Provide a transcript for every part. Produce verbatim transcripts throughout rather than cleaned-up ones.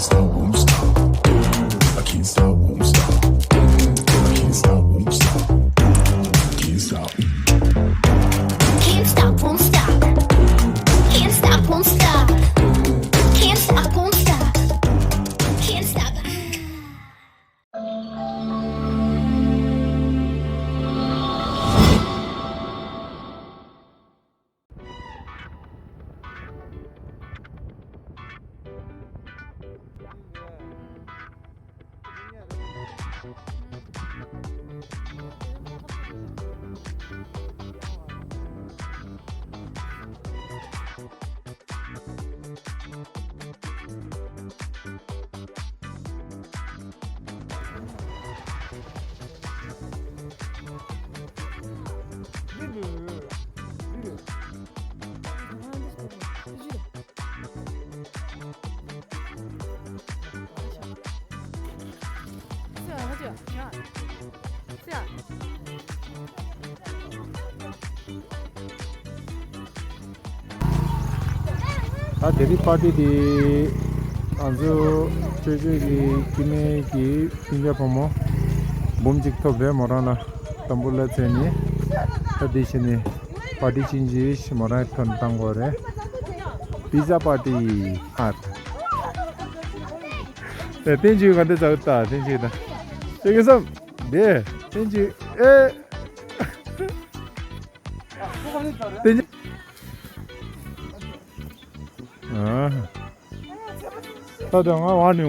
Stop, won't stop. I can't stop, won't stop. I can't stop, won't stop. Can't stop. Can't stop, won't stop. Can't stop, won't stop. Can't stop, won't stop. Can't stop. ད་དེ་རིང་པར་ཊི་དེ་ང་ཚོ་ཆོས་ཆོས་ཀྱི་སྐྱེ་དམན་གྱི་སྤུན་ཀྱག་ཕོ་མོ་འབུམ་གཅིག་ཐོབ་རེད། མོ་རང་ལ་ཏམ་བུ་ལ་བཙལ་ནས་ད་དེ་བྱས་ནས་པར་ཊི་ཆུང་ཆུང་ཞིག་མོ་རང་ཐོན་བཏང་དགོས་རེད། པི་ཛ་པར་ཊི། ཨ། ཨེ། བསྟན་ཆོས་ག་འདྲ་བྱ་གི། ད་བསྟན་ཆོས་ད་ཅེ་གི་སམ། དེ་བསྟན་ཆོས། ཨེ། བསྟན་ཆོས། ཨ། ད་ད་ང་བ་ནི།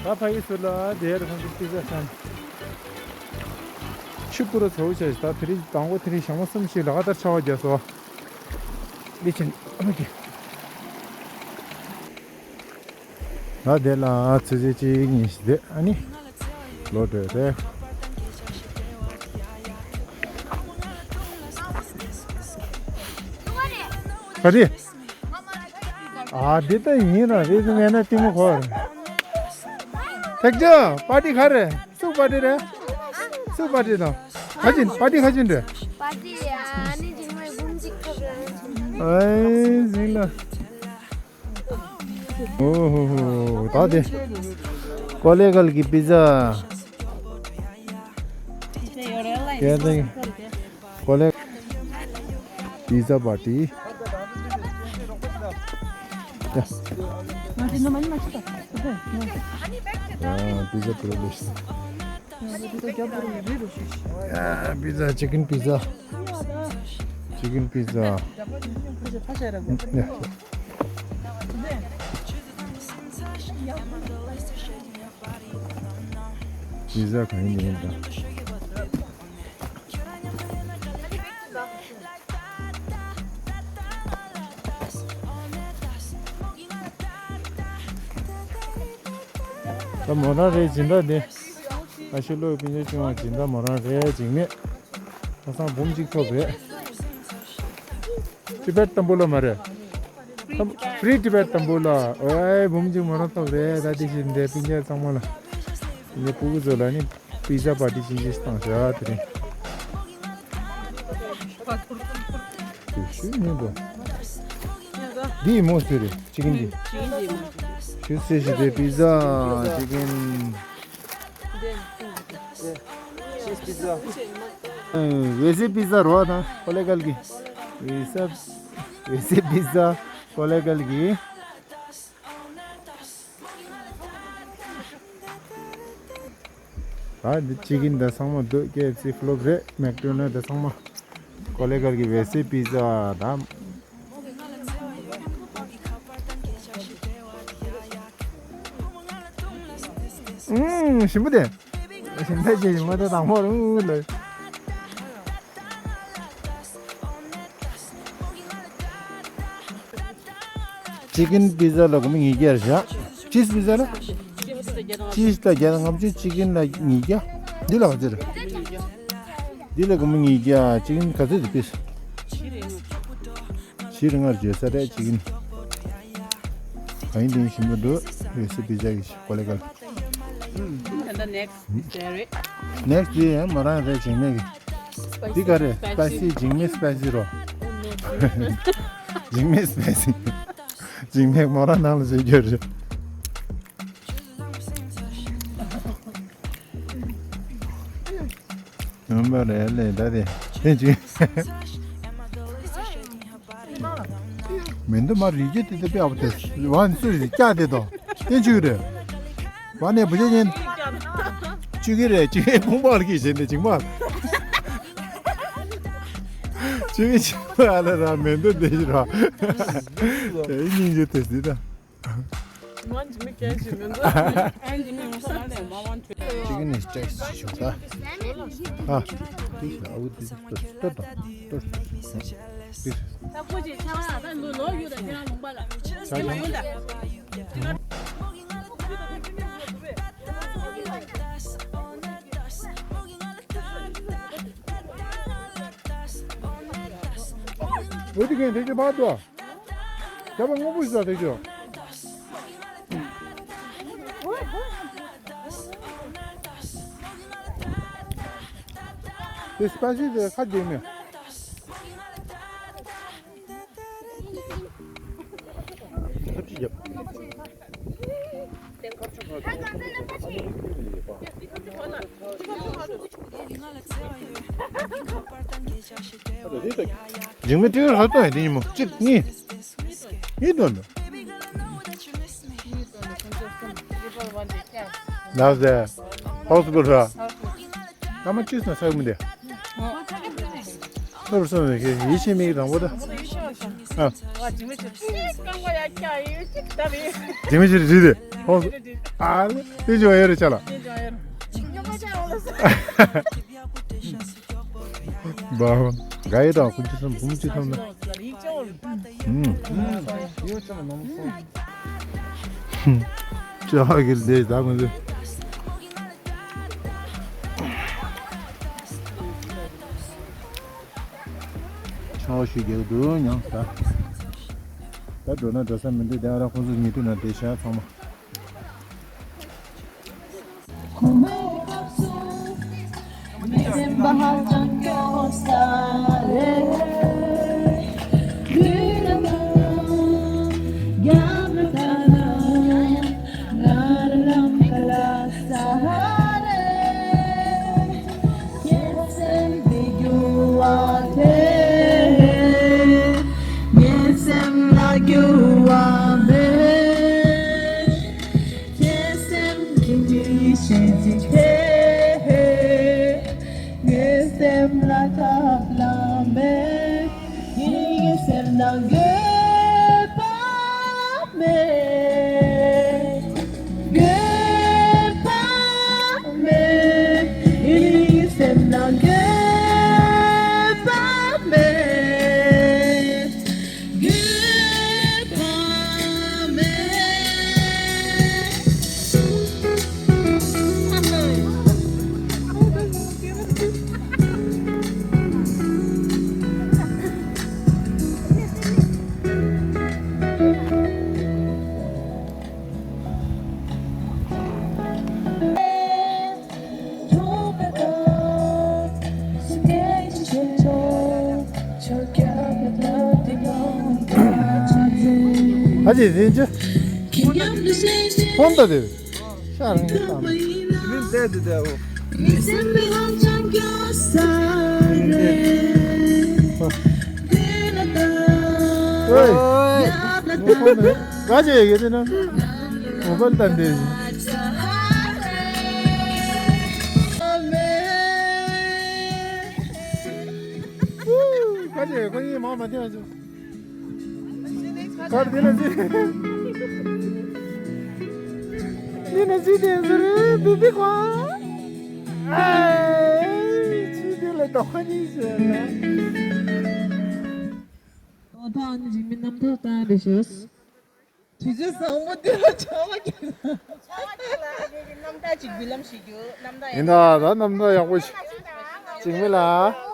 ད་ཕ་ཡི་ཚུར་ལ་དེར་ཁོང་ཚོ་པི་ཛ་ཟ་ནས་ཆུ་བུར་ཚ་བོ་བྱས། ད་དེ་རིང་དང་པོ་དེ་རིང་ཞག་མ་གསུམ་ཞིག་ལ་ག་ལྟར་ཆར་པ་བརྒྱབ་སོང་། འདི་ཕྱིན་ཨ་མ་གི། ང་དེ་ལ་ཚོད་ཚོད་གཅིག་གཉིས་ཤིག་དེ་ཨ་ནི་ལོ་དྲོད་རེད། ག་རེ། ཨ། འདི་ལྟ་ཡིན་ར་རེད། ངས་ན་ལྟད་མོ་གོ་རེད། ཐེག་ཅོ། པར་ཊི་ག་རེ། སུ་པར་ཊི་རེད། སུ་པར་ཊི་དང་། ག་ཅིན་པར་ཊི་ག་ཅིན་རེད། པར་ཊི་ཨ་ནི་ཅིག་མ་འབུམ་གཅིག་ཐོབ་རེད། ཨེ་ཟིན་ལ། ཨོ་ཧོ་ཧོ། ད་དེ་ཀོ་ལེ་གལ་གྱི་པི་ཛ། ཀོ་ལེ། པི་ཛ་པར་ཊི། ཡ། ཨ། པི་ཛ་པི་རི་ལེ་ཤི། ཡ། པི་ཛ། ཅི་ཀིན་པི་ཛ། ཅི་ཀིན་པི་ཛ། ཡ། པི་ཛ་གང་ཡིན་ཡིན་ད། ད་མོ་རང་རེད་སྦྱིན་བདག་འདི། ཨ་ཤི་ལོ་པིན་ཆེ་ཆུང་བ་སྦྱིན་བདག་མོ་རང་རེད། འཇིགས་མེད་ཁ་སང་འབུམ་གཅིག་ཐོབ་རེད། ཊི་བེཊ་ཏམ་བུ་ལ་མ་རེད། ཕི་རི་ཊི་བེཊ་ཏམ་བུ་ལ། ཨོའི་འབུམ་གཅིག་མོ་རང་ཐོབ་རེད། ད་དེ་བཞིན་འདྲའི་སྤུན་ཀྱག་ཚང་མ་ལ། ངའི་སྤུ་གུ་ཚོ་ལ་ནི་པི་ཛ་པར་ཊི་ཅིག་ཅིག་བཏང་བཞག་དེ་རིང་། དེ་ཤུལ་མིན་འགྲོ། འདི་མོ་ཟེར་རེད། ཅི་ཀིན་འདི། ཤུལ་ཟེར་ཞིག་དེ་པི་ཛ། ཅི་ཀིན། ཝེ་ཟེ་པི་ཛ་རོ་ད་ཀོ་ལེ་གལ་གྱི། ཝེ་ཟེ། ཝེ་ཟེ་པི་ཛ་ཀོ་ལེ་གལ་གྱི། ད་འདི་ཅི་ཀིན་དང་ཚང་མ་འདུག་ཀེ་ཨེཕ་སི་ཕློབ་རེད། མེག་ཌོ་ནལ་དང་ཚང་མ། ཀོ་ལེ་གལ་གྱི་ཝེ་སི་པི་ཛ་དང་། ཨུམ། ཞིམ་པོ་དེ། ཞིམ་པོ་ཞིམ་པོ་དེ་དང་པོ་རུང་ལ། ཅི་ཀིན་པི་ཛ་ལ་སྒོར་མོ་ཉིས་བརྒྱ་རེད་བཞག་ཅིས་པི་ཛ་ལ། ཅིས་ལ་བརྒྱ་དང་ལྔ་བཅུ། ཅི་ཀིན་ལ་ཉིས་བརྒྱ། འདི་ལ་ག་ཚོད་རེད། འདི་ལ་སྒོར་མོ་ཉིས་བརྒྱ། ཅི་ཀིན་ག་ཚོད་འདུག་པིས། བཞི་རེ་ལྔ་རེ་བརྗོད་ས་རེད། ཅི་ཀིན་ག་ཡིན་དེ་ཡིན་ཞིམ་པོ་འདུག་ཝེ་སི་པི་ཛ་གི་ཀོ་ལེ་གལ། ད་ལྟ་ནེག་སི་ཊི་རེད། ནེག་སི་ཊི་དེ་ཡང་མོ་རང་རེད། འཇིགས་མེད་ཀྱི། འདི་ག་རེ། སི་པའི་སི། འཇིགས་མེད་སི་པའི་སི་རོ། འཇིགས་མེད་སི་པའི་སི། འཇིགས་མེད་མོ་རང་ནང་ལ་བཟོས་རྒྱུ་རེད། ཡོང་པ་རེད་ལས་ད་དེ་དེ་ཅི། མི་འདུག་མ་རིག་གི་དེ་དེ་དཔེ་ཨ་བ་དེ་བ་ནི་སུ་རིག་སྐྱག་དེ་དོ་དེ་ཅི་རེད། བ་ནས་བུ་ཆ་ཉན། ཅི་གི་རེད། ཅི་གི་ཕུང་པ་ལ་གི་བྱེད་འདི་ཅིག་མ། ཅི་གི་ཅི་མ་ལ་ར་མི་འདུག་དེ་ཞིག་ར། དེ་སྙིང་རྗེ་དེ་སྲིད་ད། ཅི་གི་ནི་ཅེག་སི་ཞུ་ད། ཨ། དེ་ཞིག་ཨ་བུ་དེ་ཏོ་ཏོ་ཏོ། འོ་དེ་གན་དེ་ཅི་བར་དུ། རྒྱབ་པ་སྔོན་པོ་ཞིག་ས་དེ་ཅི། དེ་སི་པའི་སི་དེ་ཁ་རྒྱུག་མེད། ཐབས་ཅི་རྒྱབ། འཇིགས་མེད་སྤྲེའུ་ར་ཏོ་ཡ་དེ་ཉིན་མོ་གཅིག་གཉིས། གཉིས་དོན་དུ། ལགས་སེ། ཧོ་སི་པི་ཊལ་ར། ཨ་མ་ཅིས་ན་ས་མི་འདི། ལྷོར་སོང་ནས་ཡིད་ཆེས་མེད་དང་པོ་ད། ཨ། དེ་མི་ཞིག་རེད་དེ། ཧོ། ཨ་ལེ། དེ་ཅོ་ཡོད་རེད་ཆ་ལ། བ། ག་ཡེ་དང་ཁུ་ཅི་སམ་བུམ་ཅི་ཐམ་ན། ཧུམ། ཅོ་གི་ལས་ད་མི་འདུག་ཆང་ཞིག་རྒྱག་འདུག་ཉང་ད། ད་འགྲོ་ན་འགྲོ་ས་མི་འདུག་དེ་ཨ་ར་ཁོང་ཚོ་ཉེ་དུས་ན་བསྡད་ཤག་ཚང་མ། འགྱོད་པ་མེད། འགྱོད་པ་མེད། ངའི་སེམས་ནང་འགྱོད་པ་མེད། འགྱོད་པ་མེད། ཨ་ཅེ་དེ་ཅི། ཧོན་ད་དེ། ཤ་རང་གི་བཏང་། མི་ཟད་དེ་དེ་འོ། ཨོའི། ག་ཅེ་ཡེ་དེ་ན། མོ་པལ་ད་འདི། ཁོ་ཡིས་མ་མ་བསྟན་ཅིག་གར་དེ་ལ་ཟི། འདི་ནི་ཟི་དེ་ཟི་རེད་བི་བི་ཁོ། ཨེ། ཆི་དེ་ལ་དོ་ཁ་ནི་ཟེར་ན། ཐོག་ཐོག་ནི་འཇིགས་མེད་རྣམ་ཐར་བཏང་རེ་ཞོས། དུས་ཚོད་བཟང་པོ་འདི་ལ་ཆར་པ་རྒྱག་ན། ཆར་པ་རྒྱག་ན་རྣམ་ཐར་ཅིག་འབུལ་ལམ་ཞིག་རྒྱུ་རྣམ་ཐར་ཡིན་ད། ད་རྣམ་ཐར་ཡག་པོ་ཞིག་འཇིགས་མེད་ལགས།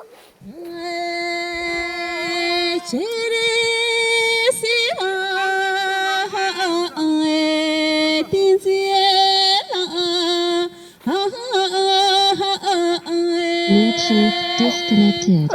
Bluetooth disconnected.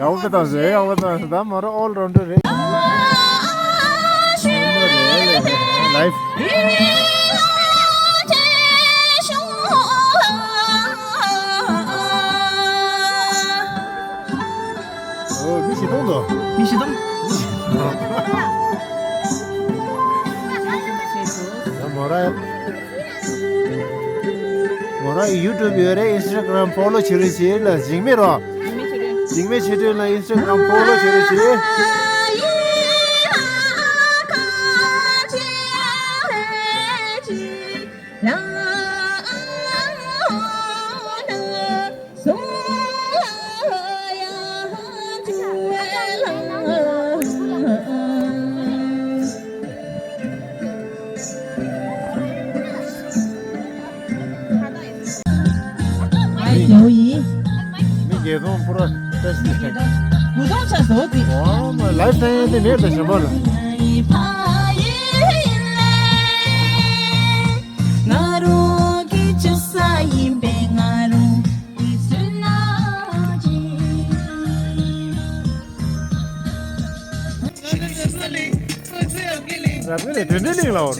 ཡག་པོ་བཏང་ཟེར། ཡག་པོ་བཏང་ཟེར། ད་མོ་ར་ཨོལ་རའུན་ཌར་རེད། ལའིབ། ཨོ། མི་བཞི་སྟོང་འདུག་མི་བཞི་སྟོང་། ཡ་མོ་ར། མོ་ར་ཡུ་ཊུབ་ཡོད་རེད། ཨིན་སི་ཊ་གྷ་རམ་ཕོ་ལོ་བྱེད་རོགས་བྱེད་ལ། འཇིགས་མེད་རོ། འཇིགས་མེད་ཆོས་སྒྲོན་ལ་ཨིན་སི་ཊ་གྷ་རམ་ཕོ་ལོ་བྱེད་རོགས་བྱེད། མི་བརྒྱད་སྟོང་པུ་ར་ཏེ་སི་ནི། དགུ་སྟོང་ཆ་བཟོ་དེ། ཨོ་མ་ལའིབ་ཐང་དེ་མེད་ད་ཞན་པ་ལ། ང་རང་གི་ཆུ་ས་ཡིན་པས་ང་རང་གི་ཚུལ་ན་ཅི། རབ་གི་ལས་དོན་འདྲ་གླིང་ལ་འོར།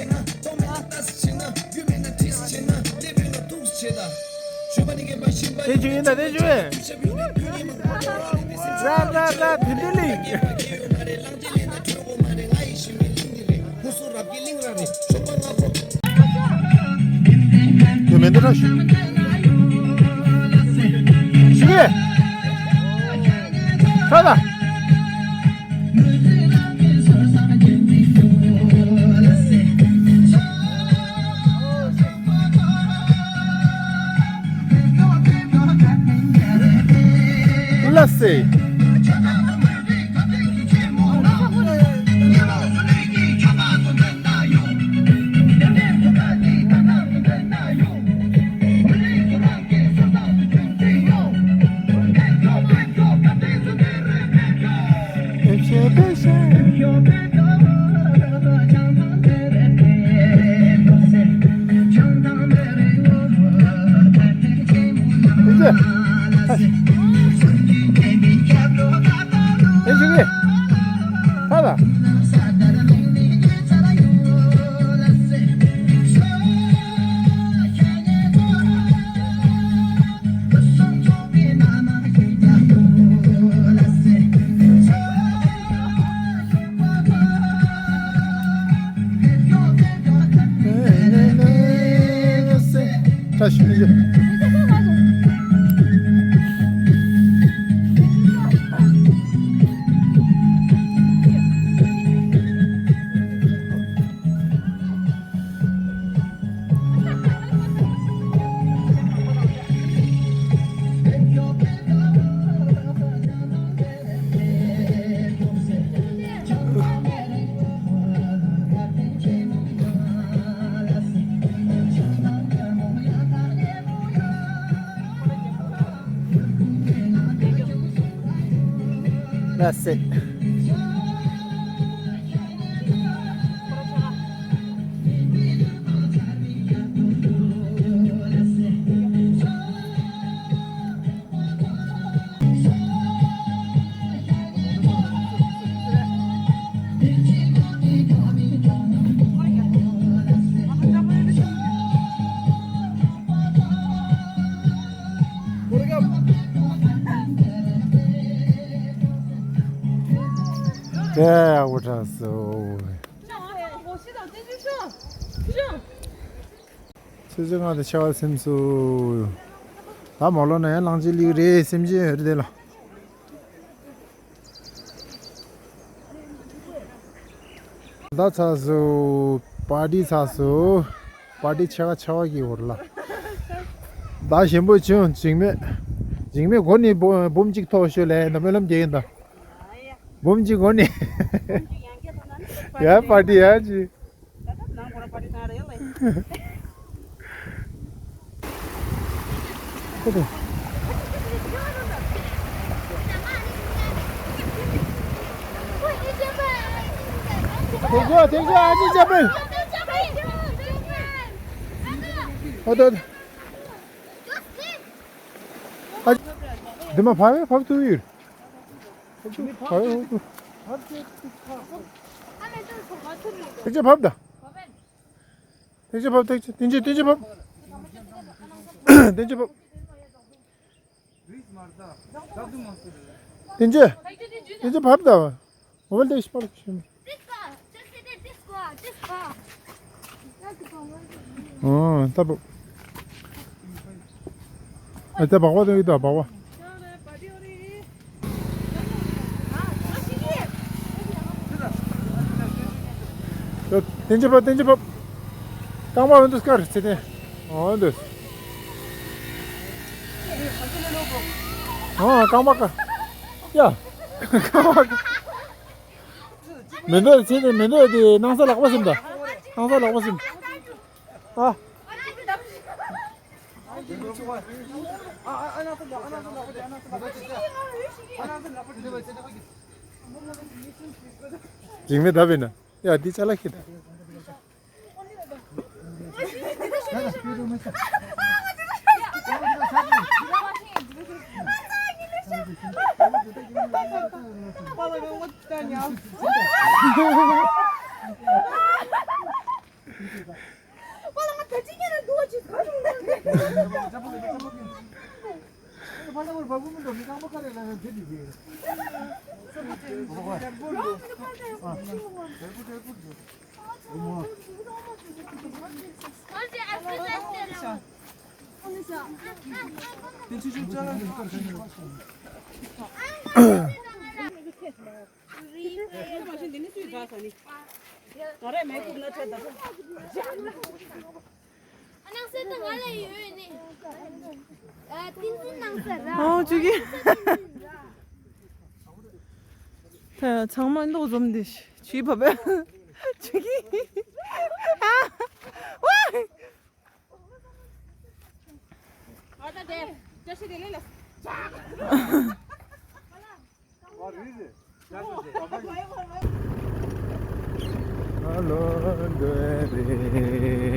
དེ་བྱུང་ཡིན་ད་དེ་བྱུང་བས། ར་ར་ར་དོན་འདྲ་གླིང་། ཁུ་སུ་རབ་ཀྱི་གླིང་ར་རེ་ཤོག་པ་ལྔ་པོ། དེ་མེ་འདི་ར་ཞུ། ཞུ་གེ། ཁ་ལ། ལ་སེ། That's it. དེ་ཡག་པོ་དྲག་སོ། ཆུ་ཚོད་ལྔ་དང་ཕྱེད་ཀ་ཟིན་སོང་། ད་མ་ལོ་ན་ཡང་གླང་ཆེན་སླེབས་རེད། སེམས་ཅན་ཡོད་རེད་དེ་ལ། ད་ཚར་སོང་། པར་ཊི་ཚར་སོང་། པར་ཊི་ཕྱེད་ཀ་ཕྱེད་ཀ་གི་འོར་ལ། ད་ཞིམ་པོ་བྱུང་། འཇིགས་མེད། འཇིགས་མེད་སྒོ་ནས་འབུ་འབུམ་གཅིག་ཐོག་ཤོད་ལས་ད་སྨོན་ལམ་རྒྱག་གིན་ད། འབུམ་གཅིག་སྒོ་ནས། ཡ་པར་ཊི་ཡ་ཅི། ཐེག་ཆོག་ཐེག་ཆོག་ཨ་ཅེ་ཅ་པེ། ཨོ་ཏོ་ཨོ་ཏོ། ཨ་འདི་མ་ཕ་བས་ཕབ་ཐུབ་ཡོད། ཕབ་ཐུབ་ཕ་བས་ཕབ་ཐུབ། ཐེག་ཆོག་ཕབ་ད། ཐེག་ཆོག་ཕབ། ཐེག་ཆོག་ཐེག་ཆོག་བསྟན་ཆོས་བསྟན་ཆོག་ཕབ། བསྟན་ཆོག་ཕབ། བསྟན་ཆོག་བསྟན་ཆོག་ཕབ་ད། འོ་ལེ་ཤ་པར་ཤིམ། ཨོ་ད་ཕབ། ཨ་ད་བག་བ་དེ་ཡི་ད་བག་བ། བསྟན་ཆོག་ཕབ། བསྟན་ཆོག་ཕབ། རྐང་པ་འོན་དུ་སྐར་ཚེ་ཏན། འོན་དུ། ཨོ་རྐང་པ་ཀ། ཡ། རྐང་པ་ཀ། མེ་འདོད་ཚེ་ཏན་མེ་འདོད་དེ་སྣང་ས་ལག་པ་ཟིན་ད། སྣང་ས་ལག་པ་ཟིན། ཨ། འཇིགས་མེད་ད་བས་ན། ཡ་འདི་ཅ་ལག་ཁྱེར་ད། སྣང་གསལ་དང་ང་ལ་ཡོད་ནི། ཨ་ཏིང་ཏིང་སྣང་གསལ་ར། ཨོ་ཅུ་གི། ད་ཚང་མ་མདོག་འཛོམས་འདི་ཞུས་བབས། ཅུ་གི། ཨ། ཝའི། ཨ་ད་དེ། བཀྲ་ཤིས་བདེ་ལེགས་ལ། ཧ་ལོ་འདོད་རེད།